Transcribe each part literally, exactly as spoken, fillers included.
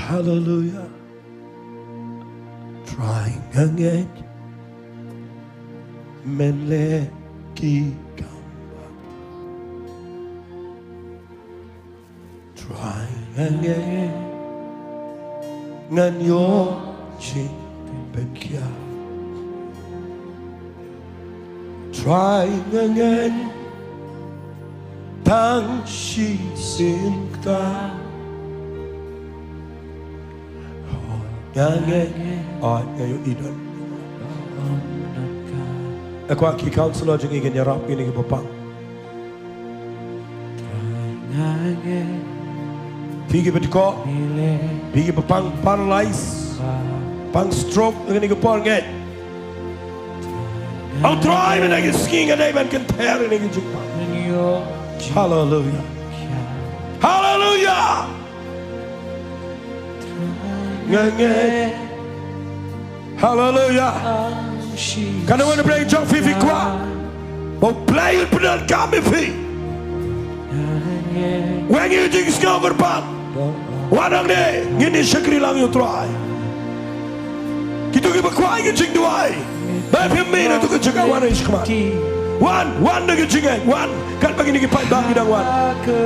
Hallelujah. Trai nga ngeit men leh ki kam. Trai nga ngeit ngan ïoh jingpynkhia. Trai nga ngeit tang shisien kata. Nga ngeit, oh, nga ïohi don. Nga kwah ki counselor jong ngi kin ïarap ïa kine kiba pang. Phi kiba dkoh, phi kiba pang paralyze, pang stroke, ïa kine ki por ngeit. Ong Trai, mynta ka sngi nga dei ban kynther ïa kine ki jingpang. Hallelujah. Hallelujah. Nga ngeit. Hallelujah. Kane wan U Blei jong phi, phi kwah ba U Blei un pyndonkam ïa phi. Weng ïa ka jingsngew kyrpad. Wan hangne, ngin ïa shakri lang ïa U Trai. Kito kiba kwah ïa ka jingduwai, ba phim mih na tu ka jaka, wan ïa shakri. Wan, wan da ka jingngeit, wan. Katba kine ki paidbah ki dang wan.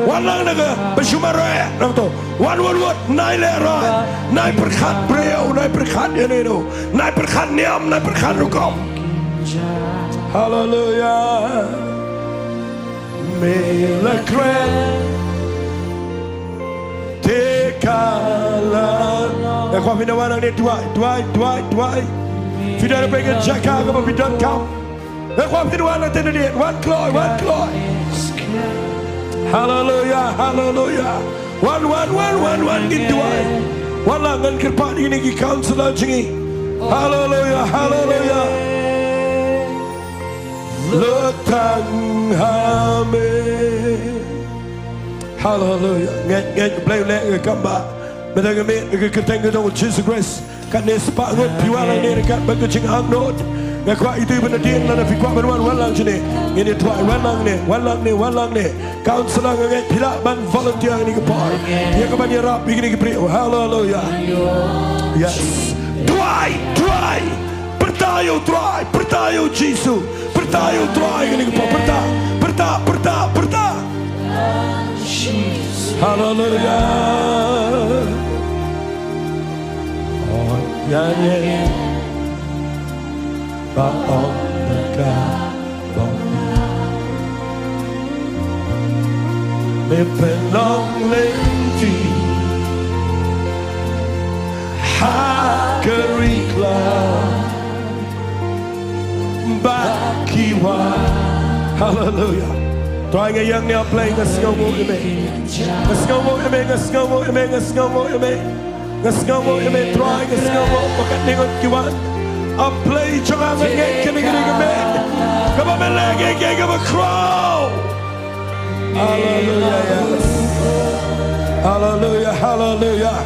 Wan lang na kaba shu mareh, nangto. Wan, wan, wan, nai lehrain, nai pyrkhat briew, nai pyrkhat ïano ïano, nai pyrkhat niam, nai pyrkhat rukom. Hallelujah. Me la kren te ka la. Nga kwah phin wan hangne, duwai, duwai, duwai, duwai. Phi don ha ka jaka kaba phi donkam. Nga kwah phin wan hangne, wan kloi, wan kloi. Hallelujah, hallelujah. Wan, wan, wan, wan, wan, ngin duwai. Wan lang, ngan kyrpad ïa kine ki counselor jong ngi. Hallelujah, hallelujah. Lutang ha me. Hallelujah. Ngeit, ngeit, Blei u leh ïa ka kam ba. Mynta nga mih ïa ka kyrteng ka jong u Jisu Khrist. Katne spah ngut phi wan hangne ryngkat bad ka jingangnud. Nga kwah ito iba nadien lada phi kwah ban wan, wan lang shane. Ngin ïa duwai, wan lang ne, wan lang ne, wan lang ne. Counselor, nga ngeit phi lah ban volunteer ïa kane ka por ïa ka ban ïarap ïa kine ki briew. Hallelujah. Yes. Duwai, duwai. Pyrta ïa u Trai, pyrta ïa u Jisu. Pyrta ïa u Trai ïa kane ka por. Pyrta, pyrta, pyrta, pyrta. Hallelujah. Oh, yeah, yeah. Ba ong na ka bong. Me pynlong lynti ha ka ri khlaw ba ki wan. Hallelujah. Trai, nga ïeng ne A Blei, nga sngewnguh ïa me. Nga sngewnguh ïa me, nga sngewnguh ïa me, nga sngewnguh ïa me. Nga sngewnguh ïa me Trai, nga sngewnguh ba katne ngut ki wan. A Blei jong nga, nga ngeit kane ka dei ka miet kaba me leh, ka dei ka miet kaba khraw. Hallelujah, yes. Hallelujah, hallelujah.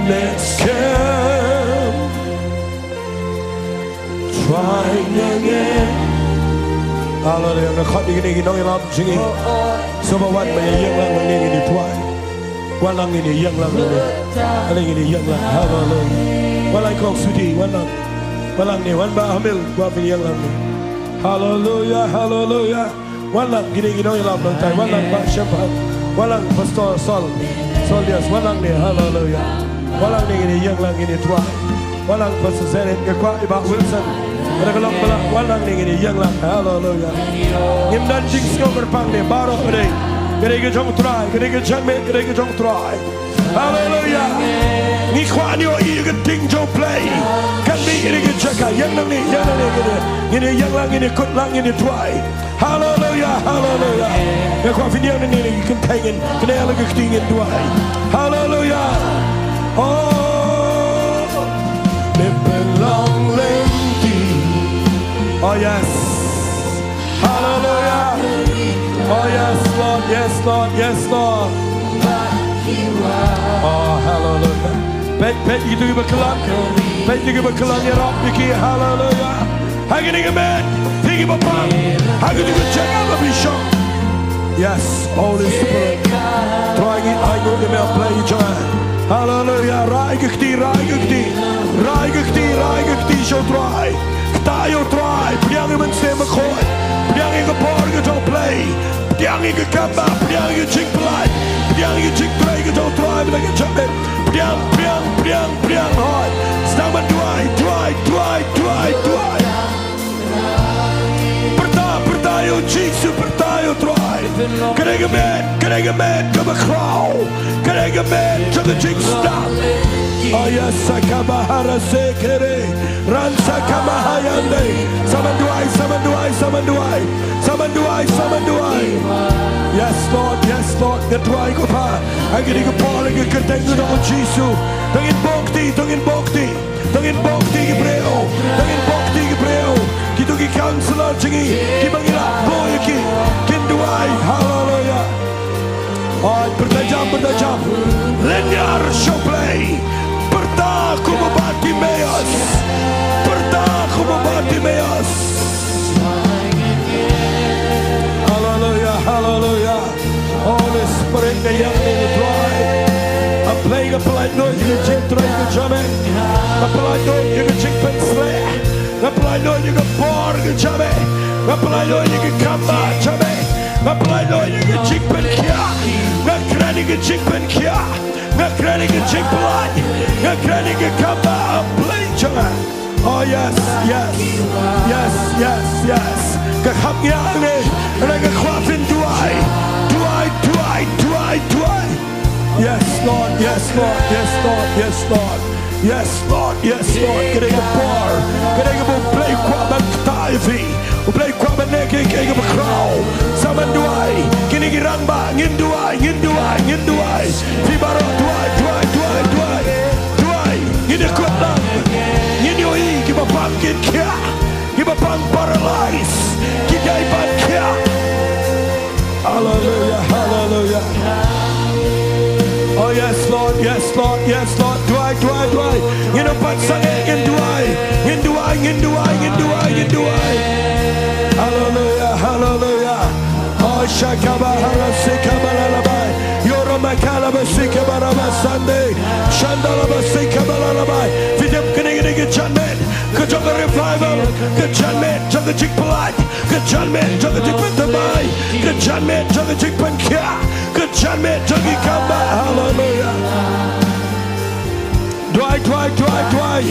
Next come. Trai nga ngeit. Hallelujah. Nga khot ïa kine ki nongïalam jong ngi. Sngewbha wan ban ïeng lang nangne, ngin ïa duwai. Wan lang, ngin ïa ïeng lang nangne. Ale, ngin ïa ïeng lang. Hallelujah. Wan lang kong Sudi, wan lang. Wan lang ne, wan Bah Hamil, wan phin ïeng lang ne. Hallelujah, hallelujah. Wan lang kine ki nongïalam nangtai, wan lang Bah Shemphang, wan lang Pastor Sol, Sol Diaz, wan lang ne, hallelujah. Wan lang ne, ngin ïeng lang, ngin duwai. Wan lang Pastor Zenith, nga kwah i Bah Wilson, ka dei ka long ba la, wan lang ne, ngin ïeng lang, hallelujah. Ngim don jingsngew kyrpang ne, baroh ka dei, ka dei ka jong u Trai, ka dei ka jingmut, ka dei ka jong u Trai. Hallelujah. Ngi kwah ngi ïohi ïa ka ding jong u Blei. Kan mih ïa ka jaka, ïeng nangne, ïeng nangne, ngin ïeng lang, ngin kut lang, ngin duwai. Hallelujah, hallelujah. Nga kwah phin ïeng nangne, ngin kynthei, ngin kynthei la ka kti, ngin duwai. Hallelujah. Oh, me pynlong lynti. Oh yes. Hallelujah. Oh yes, Lord, yes, Lord, yes, Lord. Oh, hallelujah. Peit, peit ïa kito kiba kyllon. Peit ïa kito kiba kyllon, ïarap ïa ki. Hallelujah. Ha kine ki miet, phi kiba pang. Ha kito ki jaka ba phi shong. Yes, Holy Spirit. Trai, ngi ainguh ïa me, A Blei jong nga. Haleluya. Rai ka kti, rai ka kti. Rai ka kti, rai ka kti sha U Trai. Kta ïa U Trai, pdiang ïa U Mynsiem Bakhuid. Pdiang ïa ka bor ka jong U Blei. Pdiang ïa ka kam ba, pdiang ïa ka jingpyllait. Pdiang ïa ka jingtrei ka jong U Trai mynta ka janmiet. Pdiang, pdiang, pdiang, pdiang, hoi. Sdang ban duwai, duwai, duwai, duwai, duwai. Pyrta, pyrta ïa U Jisu, pyrta ïa U Trai. Ka dei ka miet, ka dei ka miet kaba khraw. Ka dei ka miet jong ka jingsdang. Aya saka bahara sekere. Ran saka mahayande. Sa ban duwai, sa ban duwai, sa ban duwai. Sa ban duwai, sa ban duwai. Yes, Lord, yes, Lord. Nga duwai ko Pa. Ha kane ka por, ha ka kyrteng ka jong U Jisu. To ngin buh kti, to ngin buh kti. To ngin buh kti ki briew. To ngin buh kti ki briew. Kito ki counselor jong ngi. Kiba ngi la buh ïa ki. Kin duwai. Haleluya. Oi, pyrta jam, pyrta jam. Lynñiar sha U Blei. Pyrta kum u Bartimeus. Pyrta kum u Bartimeus. Haleluya, haleluya. Holy Spirit, nga ïeng ïa U Trai. A Blei, nga pyllait lut ïa ka jingtrei ka jong me. Nga pyllait lut ïa ka jingpynshlur. Nga pyllait lut ïa ka bor ka jong me. Nga pyllait lut ïa ka kam ba jong me. Nga pyllait lut ïa ka jingpynkhiah. Nga kren ïa ka jingpynkhiah. Nga kren ïa ka jingpyllait. Nga kren ïa ka kam ba, A Blei jong nga. Oh yes, yes. Yes, yes, yes. Ka kham ïa ngi. Ngi ka kwah phin duwai. Duwai, duwai, duwai, duwai. Yes, Lord, yes, Lord, yes, Lord, yes, Lord. Yes, Lord, yes, Lord. Ka dei ka por. Ka dei kaba U Blei kwah ban kta ïa phi. U Blei kwah ban leh kiei kiei kaba khraw. Sa ban duwai. Kine ki rangbah, ngin duwai, ngin duwai, ngin duwai. Phi baroh duwai, duwai, duwai, duwai. Duwai, ngin ïakut lang. Ngin ïohi kiba pang kin khiah. Kiba pang paralyze. Ki dei ban khiah. Hallelujah, hallelujah. Oh yes, Lord, yes, Lord, yes, Lord. Duwai, duwai, duwai. Ngin ym pat sangeh, ngin duwai. Ngin duwai, ngin duwai, ngin duwai, ngin duwai. Hallelujah, hallelujah. Oh, shakaba harasika balalabai. Yoromakala basika barabasande. Shandala basika balalabai. Phi tip kane, kane ka janmiet ka jong ka revival. Ka janmiet jong ka jingpyllait. Ka janmiet jong ka jingpynthymmai. Ka janmiet jong ka jingpynkhiah. Ka janmiet jong ki kam ba. Hallelujah. Duwai, duwai, duwai, duwai.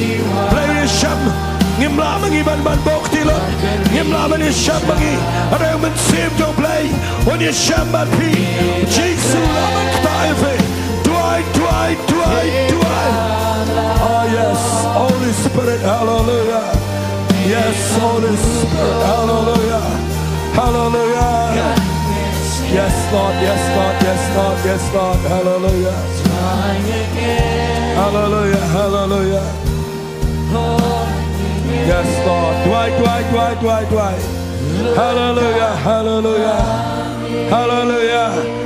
Blei un ïashem. Ngim lah ma ngi ban, ban buh kti lut. Ngim lah ban ïashem ma ngi. Hynrei U Mynsiem jong U Blei un ïashem bad phi. U Jisu u lah ban kta ïa phi. Duwai, duwai, duwai, duwai. Oh yes, Holy Spirit, hallelujah. Yes, Holy Spirit, hallelujah. Hallelujah. Yes, Lord, yes, Lord, yes, Lord, yes, Lord. Hallelujah. Hallelujah, hallelujah. Yes, Lord. Duwai, duwai, duwai, duwai, duwai. Hallelujah, hallelujah. Hallelujah.